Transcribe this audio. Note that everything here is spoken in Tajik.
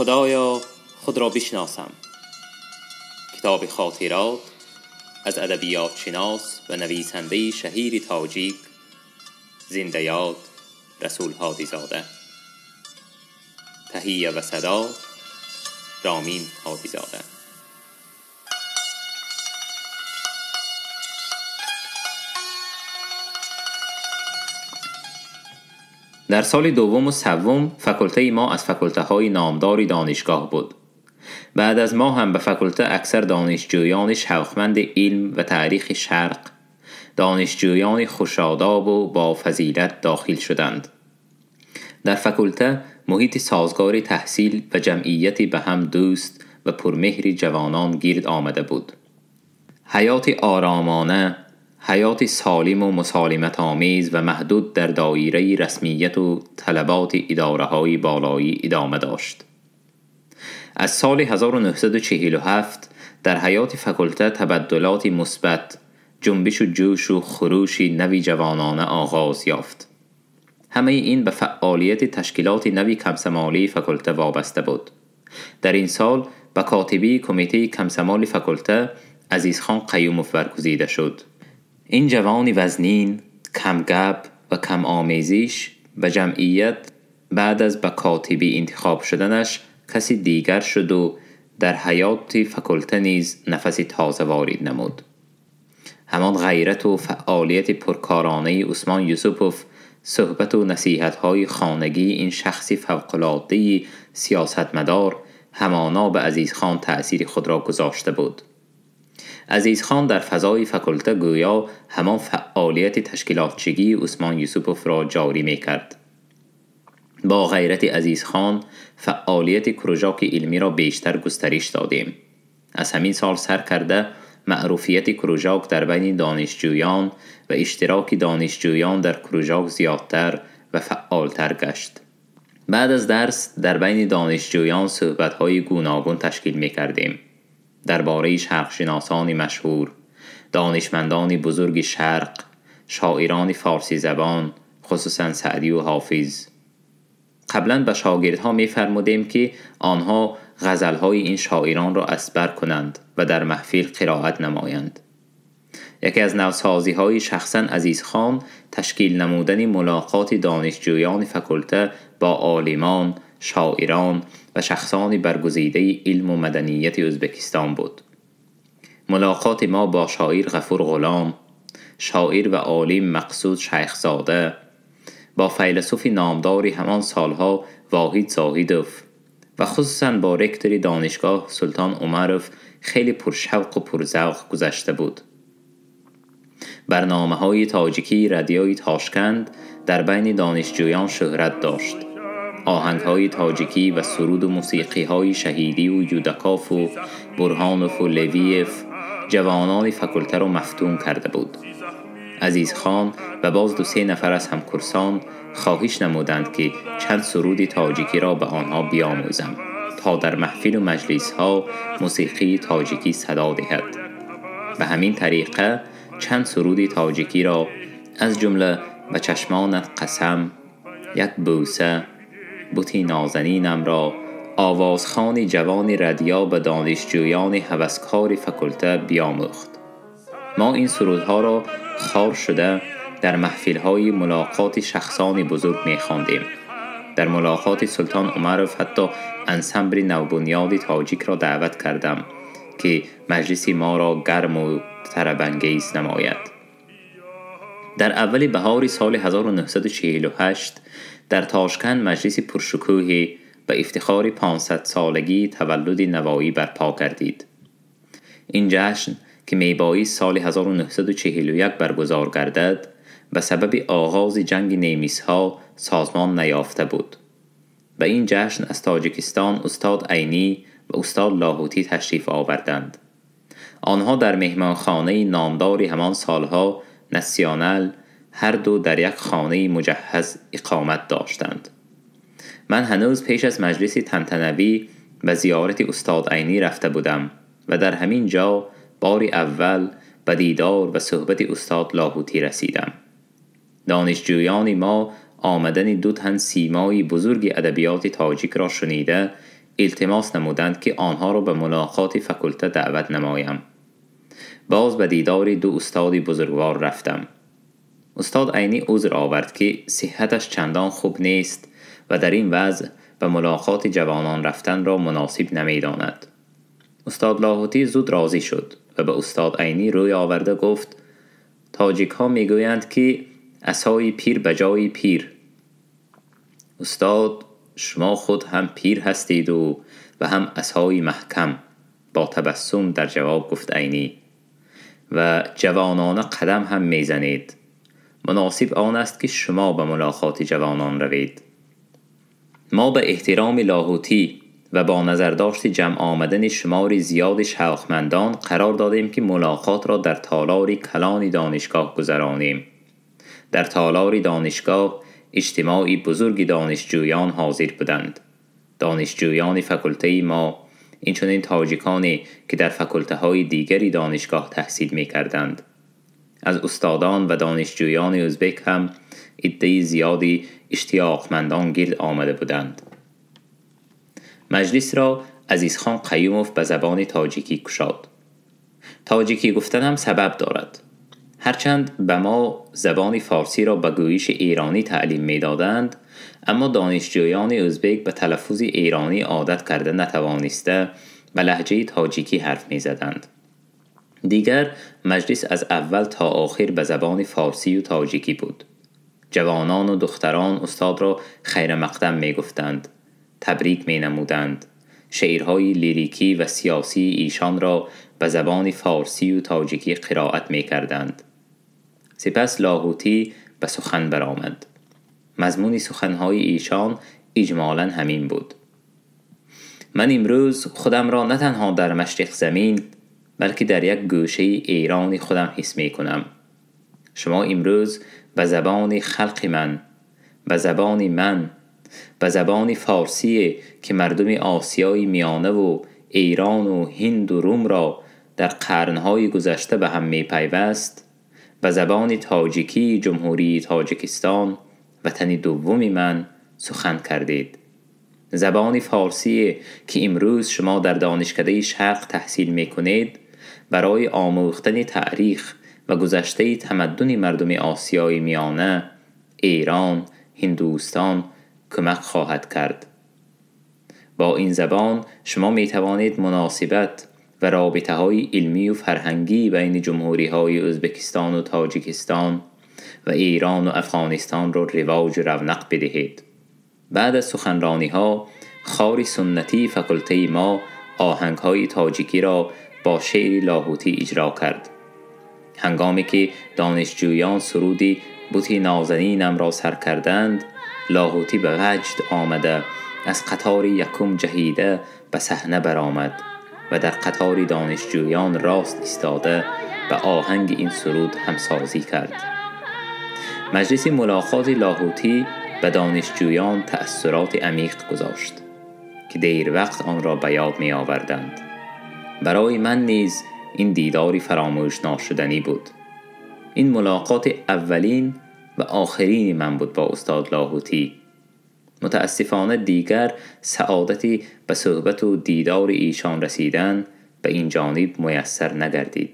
خدایا خود را بشناسم. کتاب خاطرات از ادبیات شناس و نویسنده شهیر تاجیک زنده یاد رسول هادیزاده. تهیه و صدا رامین هادیزاده. در سال دوم و سوم فاکولته ما از فاکولته های نامدار دانشگاه بود. بعد از ما هم به فاکولته اکثر دانشجویان شوقمند علم و تاریخ شرق، دانشجویان خوش‌آداب و با فضیلت داخل شدند. در فاکولته محیط سازگار تحصیل و جمعیتی به هم دوست و پرمهر جوانان گرد آمده بود. حیات آرامانه، حیات سالم و مسالمت آمیز و محدود در دایره رسمیت و طلبات اداره‌های بالایی ادامه داشت. از سال 1947 در حیات فاکولته تبدلات مثبت، جنبش و جوش و خروش نوی جوانانه آغاز یافت. همه این به فعالیت تشکیلات نوی کمسمالی فاکولته وابسته بود. در این سال به کاتبی کمیته کمسمال فاکولته عزیزخان قیوموف برگزیده شد. این جوان وزنین، کمگپ و کم آمیزش به جمعیت بعد از به کاتبی انتخاب شدنش کسی دیگر شد و در حیات فاکولته نیز نفس تازه وارد نمود. همان غیرت و فعالیت پرکارانه عثمان یوسوپوف، صحبت و نصیحت‌های خانگی این شخص فوق‌العاده سیاستمدار همانا به عزیزخان تأثیر خود را گذاشته بود. عزیزخان در فضای فاکولته گویا همان فعالیت تشکیلاتچگی عثمان یوسوپوف را جاری می‌کرد. با غیرت عزیزخان فعالیت کروژاک علمی را بیشتر گسترش دادیم. از همین سال سر کرده معروفیت کروژاک در بین دانشجویان و اشتراک دانشجویان در کروژاک زیادتر و فعالتر گشت. بعد از درس در بین دانشجویان صحبت‌های گوناگون تشکیل می‌کردیم. درباره شرقشناسان مشهور، دانشمندان بزرگ شرق، شاعران فارسی زبان، خصوصا سعدی و حافظ. قبلا به شاگردها می‌فرمودیم که آنها غزل‌های این شاعران را از بر کنند و در محفل قرائت نمایند. یکی از نوسازی‌های شخصاً عزیزخان تشکیل نمودن ملاقات دانشجویان فاکولته با عالمان، شاعران و شخصان برگزیده علم و مدنیت ازبکستان بود. ملاقات ما با شاعر غفور غلام، شاعر و عالم مقصود شیخزاده، با فیلسوف نامداری همان سالها واحد زاهدوف و خصوصا با رکتور دانشگاه سلطان عمروف خیلی پرشوق و پرذوق گذشته بود. برنامه‌های تاجیکی رادیوی تاشکند در بین دانشجویان شهرت داشت. آهنگ‌های تاجیکی و سرود و موسیقی‌های شهیدی و یوداکاف و برهانوف و لویف جوانان فاکولته را مفتون کرده بود. عزیزخان و باز 2-3 نفر از همکورسان خواهش نمودند که چند سرود تاجیکی را به آنها بیاموزم تا در محفل و مجلس‌ها موسیقی تاجیکی صدا دهد. به همین طریقه چند سرود تاجیکی را از جمله به چشمانت قسم، یک بوسه، بتی نازنینم را آوازخوان جوان ردیا به دانشجویان هوسکار فاکولته بیاموخت. ما این سرودها را خار شده در محفل‌های ملاقات شخصان بزرگ می‌خواندیم. در ملاقات سلطان عمروف حتی انسمبل نوبنیاد تاجیک را دعوت کردم که مجلس ما را گرم و طرب‌انگیز نماید. در اول بهار سال 1948 در تاشکند مجلس پرشکوهی به افتخار 500 سالگی تولد نوایی برپا گردید. این جشن که میبایست سال 1941 برگزار گردد، به سبب آغاز جنگ نیمیس‌ها سازمان نیافته بود. به این جشن از تاجیکستان استاد عینی و استاد لاهوتی تشریف آوردند. آنها در مهمانخانه نامداری همان سالها ناسیونال هر دو در یک خانه مجهز اقامت داشتند. من هنوز پیش از مجلس تنتنوی به زیارت استاد عینی رفته بودم و در همین جا بار اول به دیدار و صحبت استاد لاهوتی رسیدم. دانشجویان ما آمدن دو تن سیمای بزرگ ادبیات تاجیک را شنیده илтимос намуданд, ки онҳоро ба мулоқоти факулта даъват намоям. Боз ба дидори ду устоди бузургвор рафтам. Устод Айнӣ узр овард, ки сиҳҳаташ чандон хуб нест ва дар ин вазъ ба мулоқоти ҷавонон рафтанро муносиб намедонад. Устод Лоҳутӣ зуд розӣ шуд ва ба устод Айнӣ рӯй оварда гуфт: тоҷикҳо мегӯянд, ки асои пир ба ҷои пир. Устод, шумо худ ҳам пир ҳастеду ва ҳам асои маҳкам, бо табассум дар ҷавоб гуфт Айнӣ, ва ҷавонона қадам ҳам мезанед. Муносиб он аст, ки шумо ба мулоқоти ҷавонон равед. Мо ба эҳтироми Лоҳутӣ ва бо назардошти ҷамъ омадани шумори зиёди шавқмандон қарор додем, ки мулоқотро дар толори калони донишгоҳ гузаронем. Дар толори донишгоҳ иҷтимои бузурги донишҷӯён ҳозир буданд. Донишҷӯёни факултаи мо, инчунин тоҷиконе, ки дар факултаҳои дигари донишгоҳ таҳсил мекарданд. Аз устодон ва донишҷӯёни ӯзбек ҳам иддаи зиёди иштиёқмандон гирд омада буданд. Маҷлисро Азизхон Қаюмов ба забони тоҷикӣ кушод. Тоҷикӣ гуфтанам сабаб дорад. Ҳарчанд ба мо забони форсиро ба гӯйиши эронӣ таълим медоданд, аммо донишҷӯёни ӯзбек ба талаффузи эронӣ одат карда натавониста ба лаҳҷаи тоҷикӣ ҳарф мезаданд. Дигар маҷлис аз аввал то охир ба забони форсию тоҷикӣ буд. Ҷавонону духтарон устодро хайрамақдам мегуфтанд, табрик менамуданд. Шеърҳои лирикӣ ва сиёсии эшонро ба забони форсию тоҷикӣ қироат мекарданд. Сипас Лоҳутӣ ба сухан баромад. Мазмуни суханҳои эшон иҷмолан ҳамин буд: ман имрӯз худамро на танҳо дар машриқзамин, балки дар як гӯшаи эрони худам ҳис мекунам. Шумо имрӯз ба забони халқи ман, ба забони ман, ба забони форсие, ки мардуми осиёи миёнаву эрону ҳинду румро дар қарнҳои гузашта ба ҳам мепайваст, ба забони тоҷикии ҷумҳурии Тоҷикистон, ватани дуввуми ман, сухан кардед. Забони форсие, ки имрӯз шумо дар донишкадаи Шарқ таҳсил мекунед, барои омӯхтани таърих ва гузаштаи тамаддуни мардуми осиёи миёна, Эрон, Ҳиндустон кӯмак хоҳад кард. Бо ин забон шумо метавонед муносибат ва робитаҳои илмию фарҳангӣ байни ҷумҳуриҳои Ӯзбекистону Тоҷикистон ва Эрону Афғонистонро ривоҷу равнақ бидиҳед. Баъд аз суханрониҳо хори суннатии факултаи мо оҳангҳои тоҷикиро бо шеъри Лоҳутӣ иҷро кард. Ҳангоме ки донишҷӯён суруди бути нозанинамро сар карданд, Лоҳутӣ ба ваҷд омада аз қатори якум ҷаҳида ба саҳна баромад ва дар қатори донишҷӯён рост истода ба оҳанги ин суруд ҳамсозӣ кард. Маҷлиси мулоқоти Лоҳутӣ ба донишҷӯён таассуроти амиқ гузошт, ки дервақт онро ба ёд меоварданд. Барои ман низ ин дидори фаромӯшношуданӣ буд. Ин мулоқоти аввалин ва охирини ман буд бо устод Лоҳутӣ. Мутаассифона дигар саодати ба суҳбату дидори эшон расидан ба ин ҷониб муяссар нагардид.